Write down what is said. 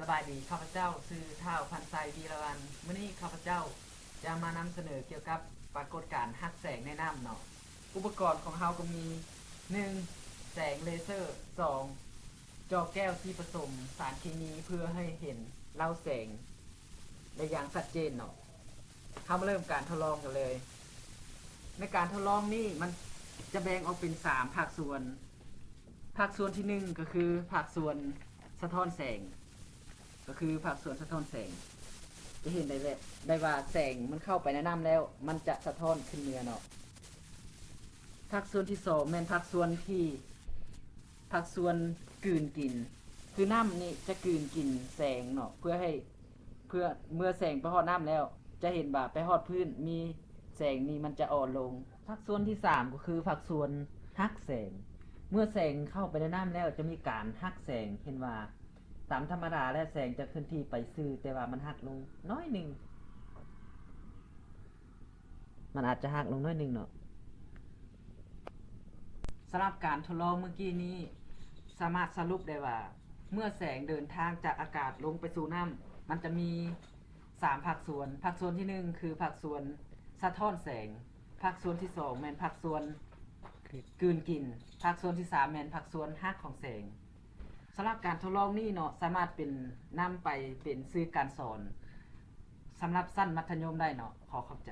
ສະບາຍດີ ຂ້າພະເຈົ້າຊື່ ທ້າວ ພັນໄຊ ວີລະວັນ. ມື້ນີ້ຂ້າພະເຈົ້າຈະມານຳສະເໜີກ່ຽວກັບປາກົດການຮັກແສງໃນນ້ຳເນາະ. ອຸປະກອນຂອງເຮົາກໍມີ ໜຶ່ງ ແສງເລເຊີ, ສອງ ຈໍແກ້ວທີ່ປະສົມສານເຄມີເພື່ອໃຫ້ເຫັນເຫຼົ່າແສງໄດ້ຢ່າງຊັດເຈນເນາະ. ເຮົາມາເລີ່ມການທົດລອງກັນເລີຍ. ໃນການທົດລອງນີ້ມັນຈະແບ່ງອອກເປັນສາມພາກສ່ວນ. ພາກສ່ວນທີໜຶ່ງກໍຄືພາກສ່ວນສະທ້ອນແສງ, ກໍຄືພາກສ່ວນສະທ້ອນແສງ. ຈະເຫັນໄດ້ແບບ ໄດ້ວ່າແສງມັນເຂົ້າໄປໃນນ້ຳແລ້ວ ມັນຈະສະທ້ອນຂຶ້ນເໜືອເນາະ. ພາກສ່ວນທີສອງແມ່ນພາກສ່ວນທີ່ ພາກສ່ວນກືນກິນ, ຄືນ້ຳນີ້ຈະກືນກິນແສງເນາະ ເພື່ອໃຫ້ ເພື່ອເມື່ອແສງໄປຮອດນ້ຳແລ້ວ ຈະເຫັນວ່າໄປຮອດພື້ນມີແສງນີ້ມັນຈະອ່ອນລົງ. ພາກສ່ວນທີສາມກໍຄືພາກສ່ວນຫັກແສງ. ເມື່ອແສງເຂົ້າໄປໃນນ້ຳແລ້ວ ຈະມີການຫັກແສງ. ເຫັນວ່າຕາມທຳມະດາແລ້ວແສງຈະເຄື່ອນທີ່ໄປຊື່ ແຕ່ວ່າມັນຫັກລົງໜ້ອຍໜຶ່ງ. ມັນອາດຈະຫັກລົງໜ້ອຍໜຶ່ງເນາະ. ສຳລັບການທົດລອງມື້ກີ້ນີ້ ສາມາດສະຫຼຸບໄດ້ວ່າ ເມື່ອແສງເດີນທາງຈາກອາກາດລົງໄປສູ່ນ້ຳ ມັນຈະມີສາມພາກສ່ວນ. ພາກສ່ວນທີໜຶ່ງຄືພາກສ່ວນສະທ້ອນແສງ, ພາກສ່ວນທີສອງແມ່ນພາກສ່ວນກືນກິນ, ພາກສ່ວນທີສາມແມ່ນພາກສ່ວນຫັກຂອງແສງ. ສຳລັບການທົດລອງນີ້ເນາະ ສາມາດເປັນ ນຳໄປເປັນສື່ການສອນສຳລັບຊັ້ນມັດທະຍົມໄດ້ເນາະ. ຂໍຂອບໃຈ.